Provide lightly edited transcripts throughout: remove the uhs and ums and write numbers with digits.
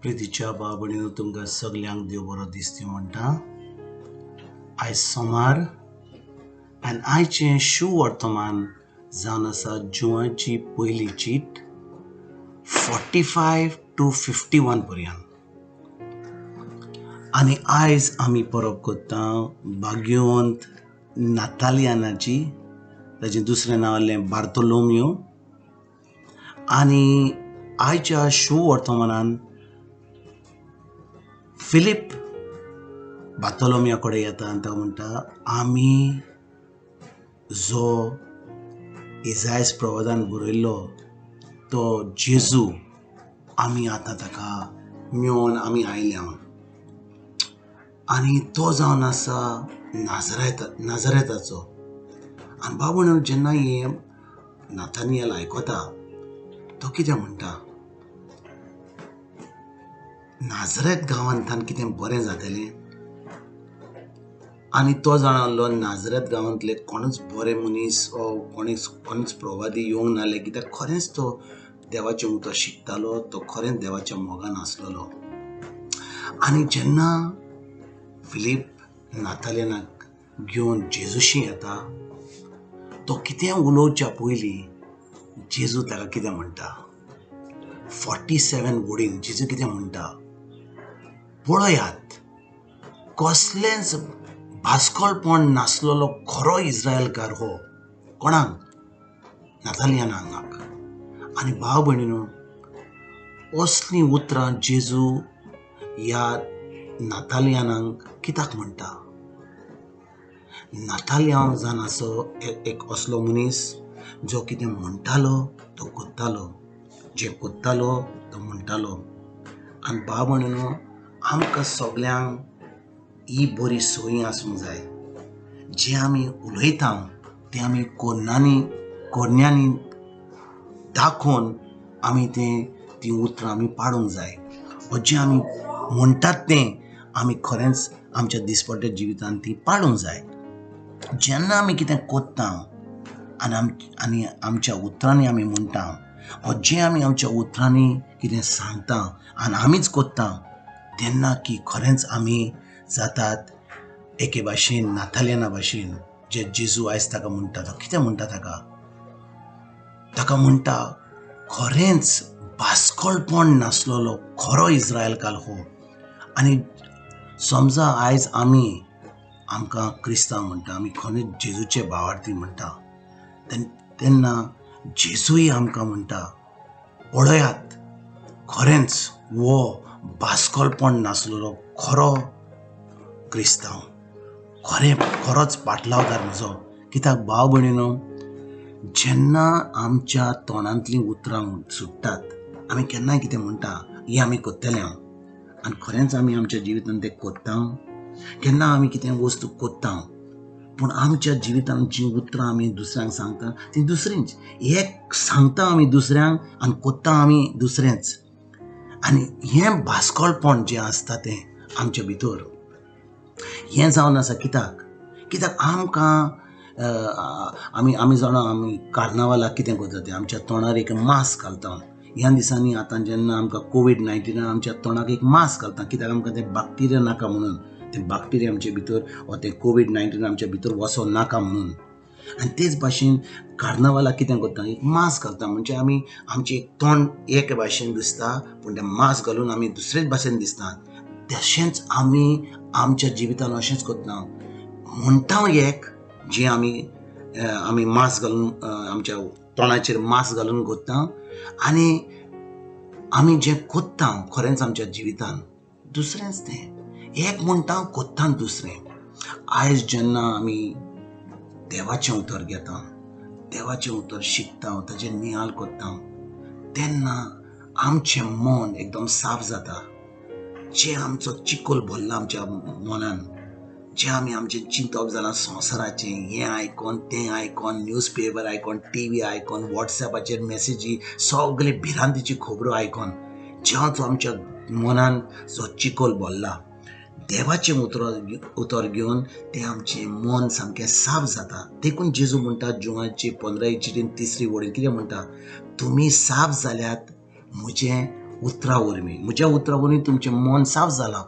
प्रितीच्या भाव भयणीनो, तुमकां सगल्यांक देव बरो दिसती म्हणटा. आयज सोमार आनी आयचें शुवर्तमान जावन आसा जुवाची पयली चीट 45 to 51 पर्यंत. आनी आयज आमी परब करता भाग्यवंत नातालियानाची, ताचें दुसरें नांव आसलें बार्तोलोमियो. आनी आयच्या शुवर्तमानान फिलीप बार्तोलोमिया कडेन येता आनी तो म्हणटा, आमी जो इजायस प्रवादान बरयल्लो तो जेजू आमी आतां ताका मेळोन आमी आयल्या. आनी तो जावन आसा नाजरेताचो. आनी बाबू जेन्ना हें नातानियल आयकता तो कितें म्हणटा, नाजरेत गांवांतल्यान कितें बरें जातलें? आनी तो जाणा आसलो नाजरेत गांवांतले कोणूच बरे मनीस ओ कोणूच प्रवादी येवंक नासले, कित्याक खरेंच तो देवाचें उतर शिकतालो, तो खरेंच देवाच्या मोगान आसलेलो. आनी जेन्ना फिलीप नातालियनाक घेवन जेजूशी येता, तो कितें उलोवच्या पयलीं जेजू ताका कितें म्हणटा, 47 वडीन जेजू कितें म्हणटा, पळयात कसलेंच भास्कलपण नासलेलो खरो इस्रायलकार हो. कोणाक? नातालियनाक. आनी भाव भयणीनो, असलीं उतरां जेजू ह्या नातालियनाक कित्याक म्हणटा? नातालियांव जावन आसो एक असलो मनीस जो कितें म्हणटालो तो कोत्तालो, जें कोत्तालो तो म्हणटालो. आनी भाव भयणीनो, आमकां सगल्यांक ही बरी संवय आसूंक जाय, जें आमी उलयता तें आमी कोरन्यांनी दाखोवन आमी तीं उतरां आमी पाडूंक जाय. वो जें आमी म्हणटात तें आमी खरेंच आमच्या दिसपट्ट्या जिवितांत ती पाडूंक जाय. जेन्ना आमी कितें कोत्ता आनी आमच्या उतरांनी आमी म्हणटा, वो जें आमी आमच्या उतरांनी कितें सांगता आनी आमीच कोत्ता, तेन्ना की खरेंच आमी जातात एके भाशेन नातालियना भाशेन, जे जेजू आयज ताका म्हणटा. तो कितें म्हणटा ताका? ताका म्हणटा खरेंच भास्कलपण नासलेलो खरो इस्रायलकार हो. आनी समजा आयज आमी आमकां क्रिस्तांव म्हणटा, आमी खरेंच जेजूचे भावार्थी म्हणटा, तेन्ना जेजूय आमकां म्हणटा, पळयात खरेंच हो भास्कलपण नासलेलो खरो क्रिस्तांव, खरें खरोच पाटलावदार म्हजो. कित्याक भाव भयणीनो, जेन्ना आमच्या तोंडांतलीं उतरां सुट्टात, आमी केन्नाय कितें म्हणटा, हें आमी कोत्तले हांव, आनी खरेंच आमी आमच्या जिवितांत तें कोत्ता. केन्ना आमी कितें वस्तू कोत्ता, पूण आमच्या जिवितांत जीं उतरां आमी दुसऱ्यांक सांगता तीं दुसरींच. एक सांगता आमी दुसऱ्यांक आनी कोत्ता आमी दुसरेंच. आनी हें भास्कलपण जें आसता तें आमच्या भितर हें जावन आसा. कित्याक? कित्याक आमकां आमी आमी जाणा आमी कार्नावालाक कितें करता तें, आमच्या तोंडार एक मास्क घालता. ह्या दिसांनी आतां जेन्ना आमकां कोवीड-19 आमच्या तोंडाक एक मास्क घालता, कित्याक आमकां तें बॅक्टिरिया नाका म्हणून, तें बॅक्टिरिया आमचे भितर वा तें कोवीड-19 आमच्या भितर वचो नाका म्हणून. आनी तेच भाशेन कार्नावालाक कितें करता, एक मास्क घालता, म्हणजे आमी आमचें तोंड एक भाशेन दिसता, पूण तें मास्क घालून आमी दुसरेच भाशेन दिसता. तशेंच आमी आमच्या जिवितान अशेंच करता, म्हणटा एक जें आमी आमी मास्क घालून आमच्या तोंडाचेर मास्क घालून करता, आनी आमी जें कोत्ता खरेंच आमच्या जिवितान दुसरेंच तें. एक म्हणटा कोत्ता दुसरें. आयज जेन्ना आमी देवाचें उतर घेता, देवाचें उतर शिकता, ताचेर नियाळ करता, तेन्ना आमचें मन एकदम साफ जाता. जें आमचो चिकोल भरला आमच्या मनान, जें आमी आमचें चिंतप जालां संवसाराचें, हें आयकोन तें आयकोन, न्यूज पेपर आयकोन, टीव्ही आयकोन, वॉट्सएपाचेर मॅसेजी, सगळे भिरांतीची खबरो आयकोन, जें जो आमच्या मनान जो चिकोल भरला, देवाचें उतर घेवन तें आमचें मन सामकें साफ जाता. देखून जेजू म्हणटा जुवाची 15 चिटीन 3 वडीन कितें म्हणटा, तुमी साफ जाल्यात म्हजें उतरां वरवीं, म्हज्या उतरां वरवीं तुमचें मन साफ जालां.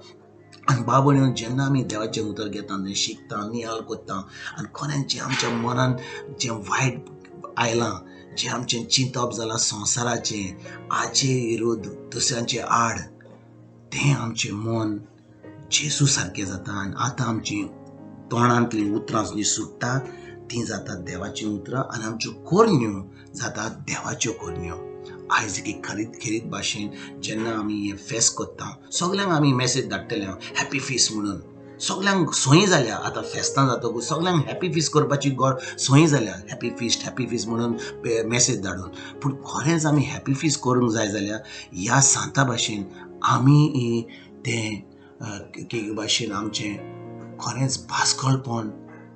आनी बाबा जेन्ना आमी देवाचें उतर घेता, तें शिकता, नियाळ करता आनी खरेंच जें आमच्या मनान जें वायट आयलां, जें आमचें चिंतप जालां संवसाराचें, आचे विरोध, दुसऱ्यांचे आड, तें आमचें मन जेजू सारकें जाता. आनी आतां आमचीं तोंडांतलीं उतरां जीं सुट्टात तीं जातात देवाचीं उतरां आनी आमच्यो करण्यो जातात देवाच्यो करण्यो. आयज एक खेरीत भाशेन जेन्ना आमी हें फेस्त करता, सगल्यांक आमी मॅसेज धाडटले हॅपी फिस्ट म्हणून. सगल्यांक संवय जाल्या आतां फेस्तां जातकूच सगल्यांक हॅपी फिस्ट करपाची संवय जाल्या, हॅपी फिस्ट हॅपी फिस्ट म्हणून मॅसेज धाडून. पूण खरेंच आमी हॅपी फिस्ट करूंक जाय जाल्यार ह्या सांता भाशेन आमी तें केकी भाशेन आमचें खरेंच भास्कळपण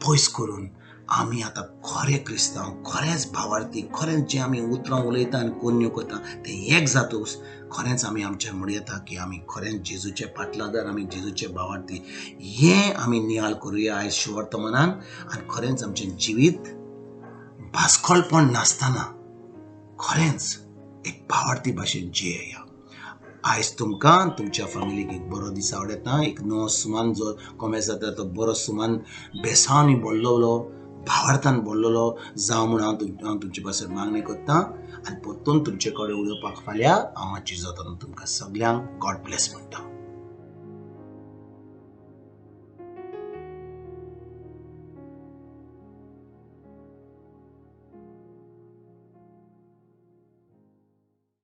पयस करून आमी आतां खरे क्रिस्तांव, खरेंच भावार्थी, खरेंच जें आमी उतरां उलयता आनी कोन्यो करता तें एक जातूच खरेंच आमी आमचें म्हणू येता की आमी खरेंच जेजूचे पाटलादार, आमी जेजूचे भावार्थी. हें आमी नियाळ करुया आयज शुवर्तमानान आनी खरेंच आमचें जिवीत भास्कळपण नासतना खरेंच एक भावार्थी भाशेन जियेया. आयज तुमकां तुमच्या फॅमिलीक एक बरो दीस आवडटा, एक नवो सुमान जो कोमेस जाता तो बरो सुमान बेसांनी भरलेलो, भावार्थान भरलेलो जावं म्हूण हांव तुमचे पासत मागणी करतां. आनी परतून तुमचे कडेन उलोवपाक फाल्यां हांव जेजू तुमकां सगल्यांक गॉड ब्लेस म्हणटा.